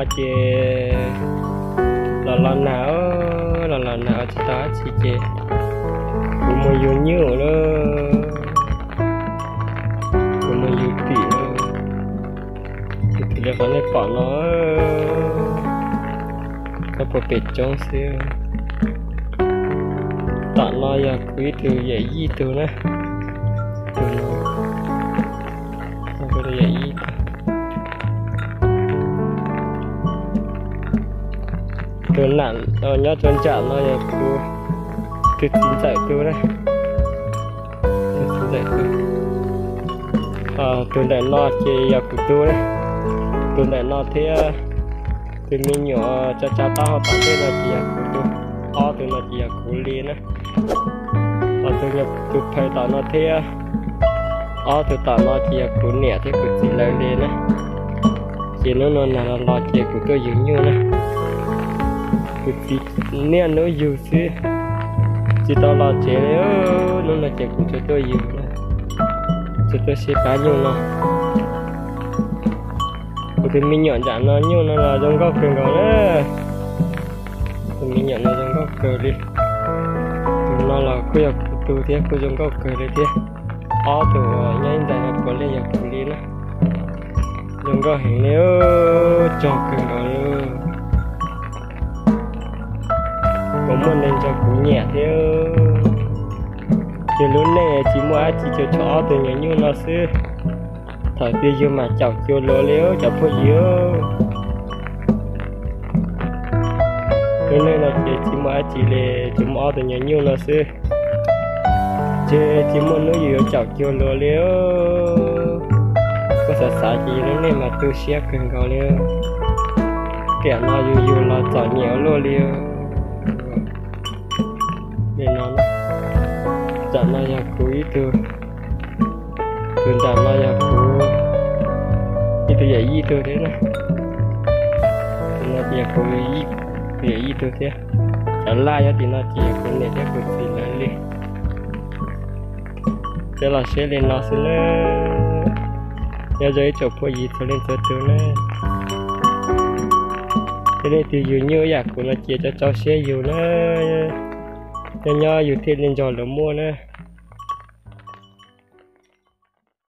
Ces los los nag, los los nag tsis tau dab tsi ces kuv mus yug nyuj lawm, kuv mus yug tim lawm. Tus li qhov nej pom no, koj puas pem coob xwb. Tom no yog kuv ib tug yawm yij tug na, tus no yawm yij tug. Tus nam nyob rau nram no yog kuv tus txiv ntxawm tug na, tus txiv ntxawm tug. Tus ntawm no ces yog kuv tug na, tus ntawm no thiab. Tus me nyuam tsa tsa taub hau tom ntej no ces yog kuv tug, ob tug no ces yog kuv li na. Tus nyuam tus phaj tom no thiab, ob tug tom no ces yog kuv niam thiab kuv txiv lawv li na. Ces hnub no nag los los ces kuv tuaj yug nyuj na. Kuv txiv niaj hnub yug xwb, tsis tau los tsev li. Hnub no ces kuv tsuas tuaj yug, tsuas tuaj sib pab nyuj no. Kuv tus me nyuam nram no nyuj no los zoo nkauj kawg nkaus na. Tus me nyuam no zoo nkauj kawg li. Tus no los kuj yog kuv tug thiab, kuj zoo nkauj kawg li thiab. Ob tug nyob ib ntawm no puav leej yog kuv li na. Zoo nkauj heev li, tsog kawg nkaus li. Puas muaj neeg nrog kuv nyiam thiab? Ces lub neej tsis muaj dab tsi, tsuas tshuav ob tug nyuam nyuj no xwb. Thaum twg yug mas caum cuag luag li cov phooj ywg. Lub neej no ces tsis muaj dab tsi li, tsuas muaj ob tug nyuam nyuj no xwb. Ces tsis muaj hnub yus yuav caum cuag luag li. Koj xav xav ces yus lub neej mas tu siab kawg nkaus li. Tiam no yus yug los txom nyem ua luaj li. Li no, tam no yog kuv ib tug, tus nram no yog kuv ib tug yawm yij tug thiab na. Tus no ces yog kuv yawm yij tug thiab. Cov laj nyob tim no ces yog kuv niam thiab kuv txiv lawv li. Peb los saib li no xwb na. Nyob zoo ib tsoom phooj ywg txhua leej txhua tus na. Yog leej twg yug nyuj ib yam kuv no ces tso tsau siab yug na. Nyob nyob yus thiaj li nrog luag muaj na.